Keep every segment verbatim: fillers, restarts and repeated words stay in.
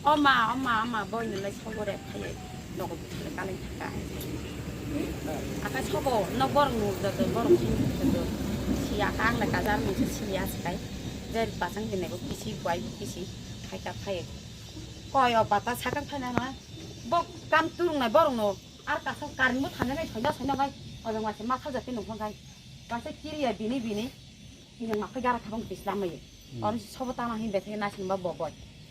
O ma, o ma, o ma, boino lai sobo rek phaiye, nogo bwswk le kalai thaka. Akai sobo, no borok nujak de, borok sini nujak de. Siya ka ang le kajar mungsa siya sikai. Je bachang dinai bo kisi, buai bo kisi, khai ka phaiye. Koi o bata sakang phaina no. Bo kam turung nai borok no. Ar kaisa current bo thangna nai thoina soina khai. Ojong waise ma khaljak khe nungkha khai. Waise kiriya bini bini. Ijang ma khai gara khabang bislam mai. Hmm. Oro sobo tana hin bethe na sin ba bo boi.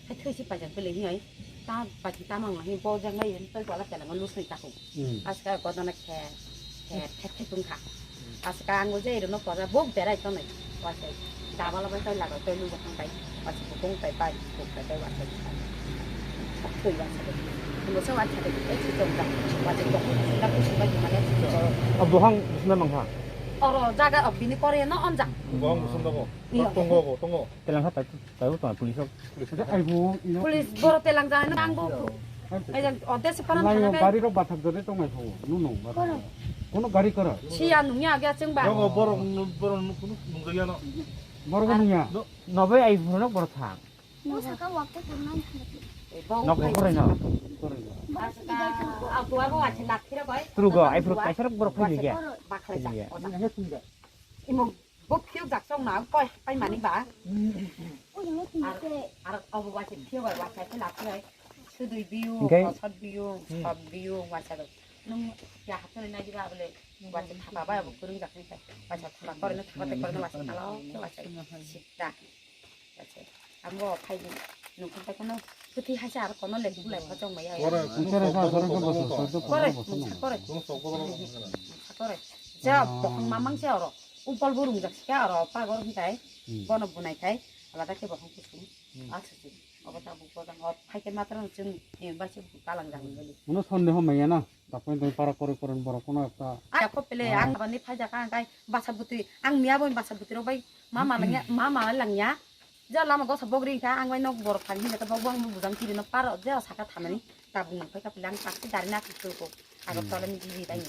Hai thoi si pajak bele hi ai. Ta pajak ta mang hin bo jang mai hin toi wala tela ngon lusni ta khu. Hmm. Aska godona khe. Khe khe khe tungkha. Aska ang bo je ro no poja bok berai tonai. Waise. Dabala bai tai laga tai lu jang tai. Waise bukung tai bai buk tai bai waise. Thoi waise. Mo se waise de. Ei si jong ta. Waise bukung ta pusi bai mane si jong. O bohang bisna mangha. Oro jaga o bini kore no onjak. Bohang bisna bo. Iya. Tongo bo, tongo. Telang ha tai tai to police. Police ai bo ino. Police boro telang jana nang bo. Ai jang ode se paran Lai thana kai. Gari rok bathak jode tongai pho. Nu nung ba. Kono gari kara. Siya nungya age cheng ba. Bogo borok nu borok nu kunu nungjaya no. Borok nungya. Nobai ai phuru nok borok thang. Mo saka wak te kurna. Nok korai no. Korai no. Abu abu achi lak thira bai. Trugo ai phuru kaisa rok borok phai ya. Bakhle ja. Imo bo phiu jak chong na koi pai mani ba. Ui mo tin te. Ar abu wachi phiu bai wachi te lak thira. Sudui biu, kosot biu, sop biu, wacha rok. Nung ya hapsani nai diba abole wacha thapa bai abo kurung jak ni kai. Wacha thapa kore no thapa te kore no wacha thalo, wacha sikta. Wacha. Ambo phai di. Nung kham pai kono puthi haisa ar kono le dulai pha chong maya. Kore, kore, kore, kore. Kore, mungsa kore. Mungsa kore. Ja bokhang mamang se oro. Upal burung jak sika oro pagor hingkai. Bono bunai kai. Alada ke bokhang kusung. Achuchu. Obo tabuk bojang hot phaikhe matwrang chwng, eh, baisa kalang jang bali. Uno sonde ho maya na. Dakoi doi para kore kore borok kono ekta. Ai, ako pele ang bani phaijak ang kai basa butwi, ang miya boi basa butwi rok bai mama langya, mama langya. Ja lama gosa bogri ka ang bai nok borok thang hinda bok bang bujang kiri no paro ja saka thamani tabuk nang phaika pele ang taksi gari na kutu ko. Agartala ni giri dai.